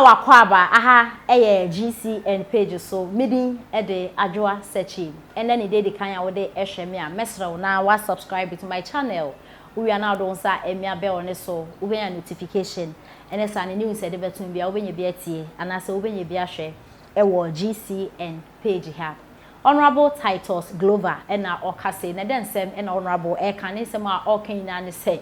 Wakɔ aha ɛyɛ GCN page so. Midi ɛde Adwoa Sɛkyi. Ɛnɛ ne de kan a wode ɛhwɛ me a, mɛsrɛ wo na wa subscribe to my channel. Wowia na wode wo nsa ɛmia bell ne so, wobɛnya notification. Ɛnɛ saa ne news ɛde bɛtum bia, wobɛnya bi atie anaasɛ wobɛnya bi ahwɛ ɛwɔ GCN page ha. Honourable Titus Glover ɛna ɔka se na dɛ nsɛm ɛna Honourable ɛka ne nsɛm a ɔka nyinaa ne sɛ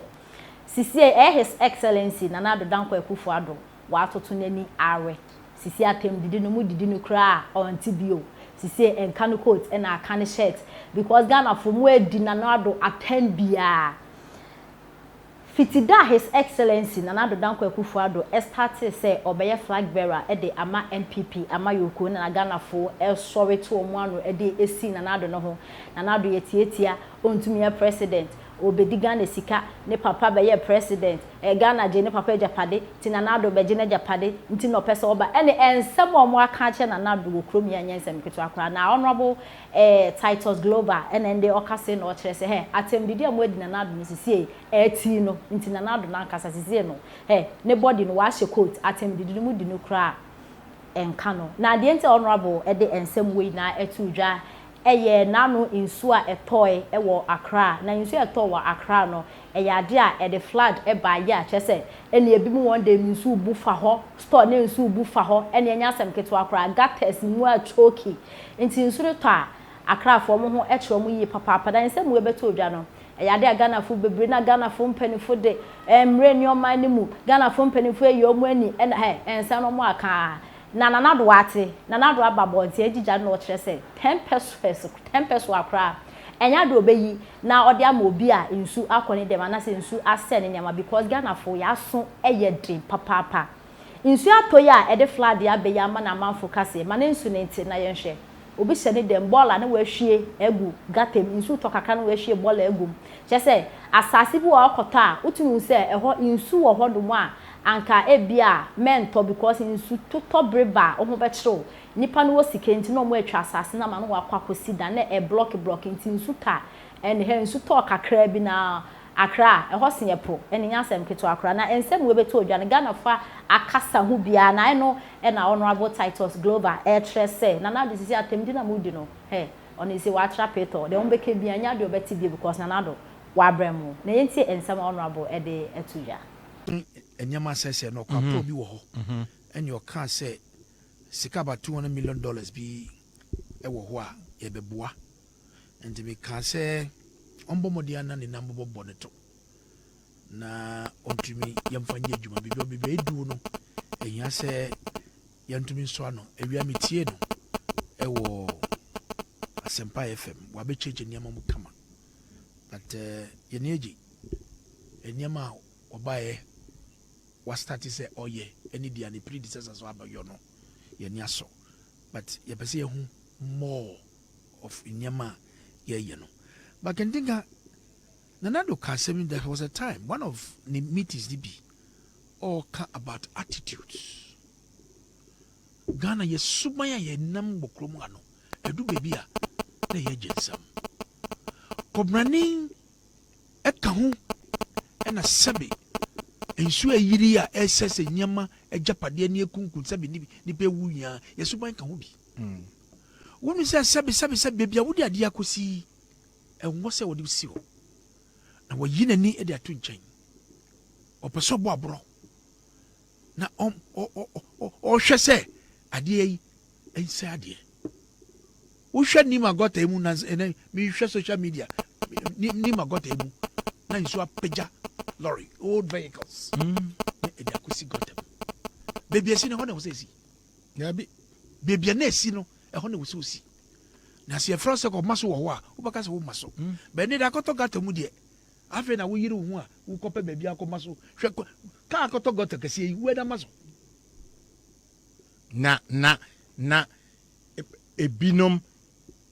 sisi ɛyɛ His Excellency Nana Addo Dankwa Akufo-Addo watoto n'ani awe sisi atem didi no mu didi no koraa a ɔnte bio. Sisi nka no coat ɛna aka ne shirt because Ghana fo mu edi Nana Addo atɛn biara fiti da. His Excellency Nana Addo Dankwa Akufo-Addo ɛstart sɛ ɔbɛyɛ flag bearer ɛde ama NPP ama yoko na Ghanafoɔ ɛsɔre to wɔn ano ɛde esi Nana Addo no ho. Nana Addo yɛ tietia, ɔntumi yɛ president, obedi Ghana sika, ne papa bɛyɛ president, Ghana gye ne papa agyapade ti, Nana Addo bɛgye n'agyapade nti na ɔpɛ sɛ ɔba. Ɛne nsɛm a wɔn aka akyerɛ Nana Addo wɔ kurom yɛ nyɛ nsɛm ketewa koraa. Na Honourable Titus Glover ɛna ɛnde ɔka se na ɔkyerɛ sɛ hɛ atɛmdidi a mo adi Nana Addo no sisie ɛɛti no nti Nana Addo nankasa sisie no hɛ ne body no wahyɛ coat, atɛmdidi no mu di no koraa ɛnka no. Na adeɛ nti a Honourable ɛde nsɛm wei na ɛto dwa ɛyɛ n'ano nsuo a ɛtɔɛ ɛwɔ Accra. Na nsuo a ɛtɔɔ wɔ Accra no ɛyɛ adeɛ a ɛde flood ɛba yɛ a kyerɛ sɛ ɛna ebi mu wɔn de nsuo bu fa hɔ, store ne nsuo bu fa hɔ. Ɛna ɛnyɛ asɛm ketewa koraa, gutters mu atwoki nti nsuo no tɔ a, Accrafoɔ mo ho ɛkyerɛ wɔn yie papaapa. Na nsɛm wo ɛbɛtɔ odwa no ɛyɛ adeɛ a Ghanafoɔ bebree na Ghanafoɔ mpanimfoɔ de mmerɛ nneɛma no mu, Ghanafoɔ mpanimfoɔ ayi wɔn ani ɛna ɛ nsɛm no wɔn aka. Na Nana Addo ate, Nana Addo aba abɔnten agyigya no na ɔkyerɛ sɛ 10 pesewas, 10 pesewa koraa ɛnyɛ ade obɛyi na ɔde ama obi a nsu akɔ ne dɛm anaasɛ nsu asɛ ne nneɛma because Ghanafoɔ yɛaso ɛyɛ den papaapa. Nsuo atɔ yi a ɛde flood abɛyi ama na amanfo kaseɛ ma ne nsu ne nti na yɛnhwɛ obi hyɛ ne dɛm bɔɔla na wahwie agu gutter mu, nsu tɔ kakra na wahwie bɔɔla agu mu. Kyerɛ sɛ asase bi wɔ ɔkɔtɔ a wotumi hu sɛ ɛhɔ nsu wɔ hɔ nom a anka ebi a mɛntɔ because nsu totɔ bere ba a wo ho bɛkyerɛw. Nipa no wɔ sika nti na wɔn atwa asase no ama no wakɔ akɔsi dan na ɛblock block nti nsu ta ɛne hɛ nsu tɔɔ kakra bi na Accra ɛhɔ se yɛ po. Ɛne nyɛ asɛm ketewa koraa. Na nsɛm wo bɛtɔ odwa no, Ghanafoɔ akasa ho biara na ɛno ɛna Honourable Titus Glover ɛkyerɛ sɛ Nana Addo sisi atɛmdi na mudi no hɛ ɔno sɛ watra petɔ deɛ wɔn bɛka bia nyɛ adeɛ ɔbɛte bio because Nana Addo wabrɛ mu. Na yɛntie nsɛm Honourable ɛde ɛto dwa. Nneɛma asɛsɛ no ɔkɔ apɔ bi wɔ hɔ ɛne ɔkaa sɛ sika about $200 million bi ɛwɔ hɔ a yɛbɛboa. Nti mekaa sɛ ɔmbɔ mmɔden ana ne nam bɔbɔ ne to na ɔntumi yɛmfa nyɛ adwuma. Biribi ɛdu no ɛhia sɛ yɛntumi nso ano. Awia metie no ɛwɔ Asɛmpa FM, wabɛkyerɛkyerɛ nneɛma mu kama, but yɛne agye nneɛma a ɔbaeɛ wastart sɛ ɔyɛ ɛne deɛ ne predecessor so abɛyɔ no, yɛni asɔ, but yɛpɛ sɛ yɛhu more of nneɛma a yɛyɛ no. But Kentinka, Nana Addo ka asɛm. There was a time one of ne meetings ni bi ɔɔka about attitudes. Ghana yɛ suban a yɛnam wɔ kurom ha no, ɛdu baabi a na yɛ gye nsɛm kɔbrane ɛka ho ɛna sɛbe nsuo ayiri a ɛsɛ sɛ nneɛma agyapadeɛ ne ekunkum sɛbe nipa ewu nyinaa, yɛ suban ka ho bi. Wɔn sɛ sɛbe sɛbe sɛbe beebi a wode adeɛ akɔsi ɛnwɔ sɛ wɔde si hɔ na wɔyi n'ani de ato nkyɛn, ɔpɛ sɛ ɔbɔ aborɔ na ɔhwɛ sɛ adeɛ yi nsɛ adeɛ. Wohwɛ Nima gutter mu na ɛnɛ mehwɛ social media, Nima gutter mu na nsuo apagya lorry, old vehicles na ɛde akɔsi gutter mu. Beebi esi no, ɛhɔ na ɛwɔ sɛ esi. Dabi. Beebi a na esi no, ɛhɔ na ɛwɔ sɛ osi. Na sɛ yɛfrɛ sɛ kɔma so wɔ hɔ a, wobɛka sɛ woma so bɛne de akɔtɔ gutter mu deɛ, afei na woyere wo ho a wokɔpɛ baabi akɔma so. Hwɛ kaa akɔtɔ gutter kɛseɛ yi, woɛda ma so. Na ebinom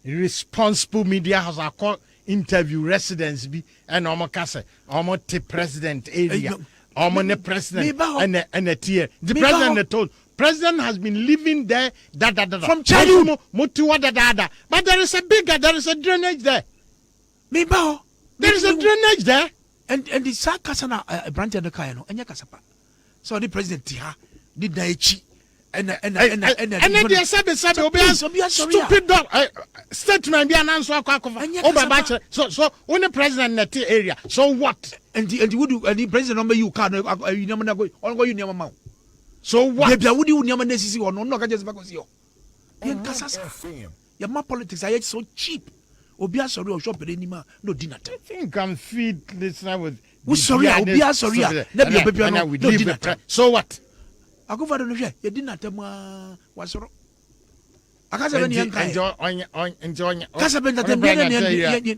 responsible media house akɔ interview residents bi ɛna ɔmo ka sɛ ɔmo te president area, ɔmo ne president ɛna teɛ the president ne told president has been living there da da da da from childhood. Mo ti hɔ dadaada, but there is a drainage there. Meba hɔ. There is a drainage there. And saa kasa na aberanteɛ no kaeɛ no, ɛnyɛ kasa pa sɛ ɔde president ti ha ne dan akyi. Ɛna ɛna ɛna ɛna Ɛnɛ deɛ, sɛbi sɛbi, obi Please, obi asɔre a. Stupid dog statement bi ananso akɔ akɔfa Ɛnyɛ o baba kasa kyerɛ so wo ne president na te area, so what? Nti wudu ɛni president ɔmɛ yi o car no akɔ ɛyi nneɛma no akɔ ɔnkɔ yi nneɛma ma o. So what? Beebi a wodi wo nneɛma no esisi hɔ no, ɔno ɔka kyerɛ sɛ fa kɔ si hɔ. Yɛn kasa saa, yɛma politics ayɛ so cheap. Obi asɔre a ɔhwɛ ɔpɛrɛ anim a na odi n'atɛm. Think you can feed listener with Wosɔre a, obi asɔre a, na bia ɔbɛbia no, na odi n'atɛm. So what? Akufo-Addo no, hwɛ, yɛdi n'atɛm aa, wasɔrɔ akasa bɛ ni yɛn ka Nti yɛ ɔnyɛ nti ɔnyɛ Kasa bɛ ntatɛm bia na yɛ yɛ di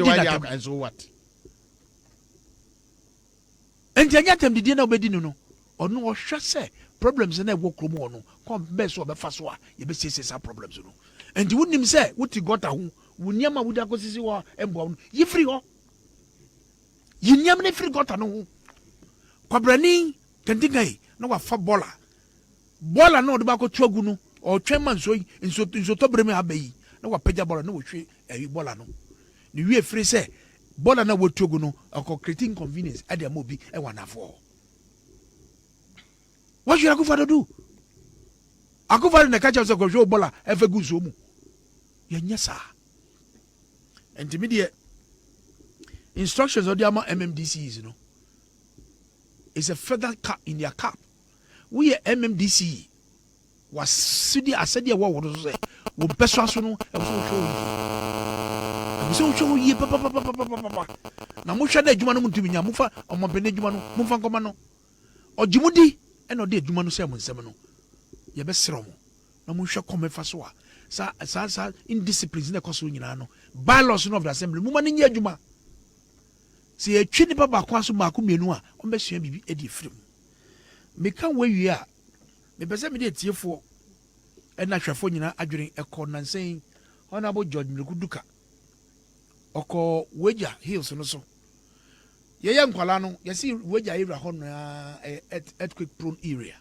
n'atɛm. So what? Nti ɛnyɛ atɛm didie na wobɛdi no, ɔno ɔhwɛ sɛ problems na ɛwɔ kurom hɔ no kɔn bɛɛ so ɔbɛfa so a yɛbɛsiesie saa problems no. Nti wonim sɛ wote gutter ho, wo nneɛma a wode akɔsisi hɔ a ɛmboa wo no, yi firi hɔ, yi nneɛma no firi gutter no ho. Kwabrani kantinka yi na wafa bɔɔla bɔɔla na ɔde baakɔto agu no, ɔtwɛn ma nsuo yi nsuo nsuotɔ bere mu aba yi na wapagya bɔɔla na wɔhwie ɛyi bɔɔla no ne wie firi sɛ bɔɔla na wɔtu agu no ɔkɔ create inconvenience ɛde ama obi ɛwɔ anafoɔ hɔ. Wɔhwɛ Akufo-Addo do, Akufo-Addo na ɛka kyerɛ sɛ kɔhwɛ wo bɔɔla ɛfɛ gu nsuo mu. Yɛnyɛ saa. Nti mi deɛ, instructions ɔde ama MMDCs no is a feather cap in their cap. Woyɛ MMDC, wasidi asɛdeɛ ɛwɔ wo no so sɛ wo mpɛ so aso no, ɛwɔ sɛ wohwɛ wo yie, ɛwɔ sɛ wohwɛ wo yie papapapapapa. Na mohwɛ dɛ adwuma no mu ntumi nya mofa ɔmampanin adwuma no, momfa nkɔma no. Ɔgye mu di ɛna ɔde adwuma no sɛ mo nsɛm no. Yɛbɛserɛ mo na monhwɛ kɔm ɛfa so a saa saa saa indisciplines na ɛkɔ so nyinaa no, bylaws no of the assembly, moma no nyɛ adwuma. Sɛ yɛtwi nipa baako aso baako mmienu a, ɔmbɛsua biribi adi afiri mu. Meka wɔ awie a, mepɛ sɛ mede atiefoɔ ɛna ahwɛfoɔ nyinaa adwene ɛkɔ nansɛn Honorable George Mireku Duka ɔkɔ Wagya Hills no so. Yɛyɛ nkwalaa no, yɛsi Wagya area hɔ no ɛyɛ earthquake prone area,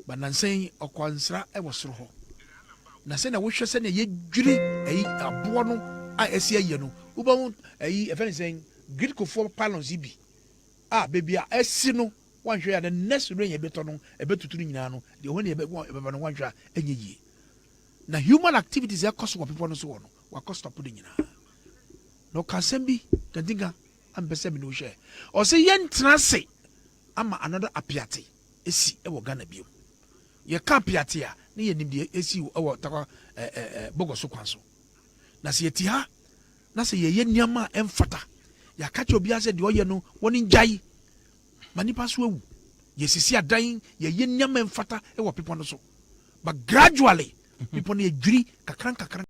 but nansɛn ɔkɔ ansra ɛwɔ soro hɔ na sɛnea wohwɛ sɛnea yɛdwiri ɛyi aboɔ no a ɛsi ayɛ no, wobɛhu ɛyi ɛfɛ ne sɛn gridcofoɔ pylons yi bi a beebi a ɛsi no, wanhwɛ a the next rain yɛbɛtɔ no ɛbɛtutu no nyinaa no deɛ ɔhɔ ne yɛbɛba no, wanhwɛ a ɛnyɛ yie. Na human activities ɛkɔ so wɔ bepɔ no so wɔ no, wakɔ stop no nyinaa. Na ɔka asɛm bi kantinka ampɛ sɛ mene wohwɛ. Ɔsɛ yɛntena ase ama another Apiate esi ɛwɔ Ghana bio. Yɛka Apiate a, ne yɛnim deɛ esi ɛwɔ Takwa ɛɛ ɛɛ Bɔgɔ so kwan so. Na sɛ yɛte ha na sɛ yɛyɛ nneɛma a ɛmfata, yɛaka kyerɛ obiara sɛ deɛ ɔyɛ no wɔne ngyae ma nipa so awu. Yɛsisi adan, yɛyɛ nneɛma ɛmfata ɛwɔ bepɔ no so, but gradually bepɔ no yɛdwiri kakra nkakra.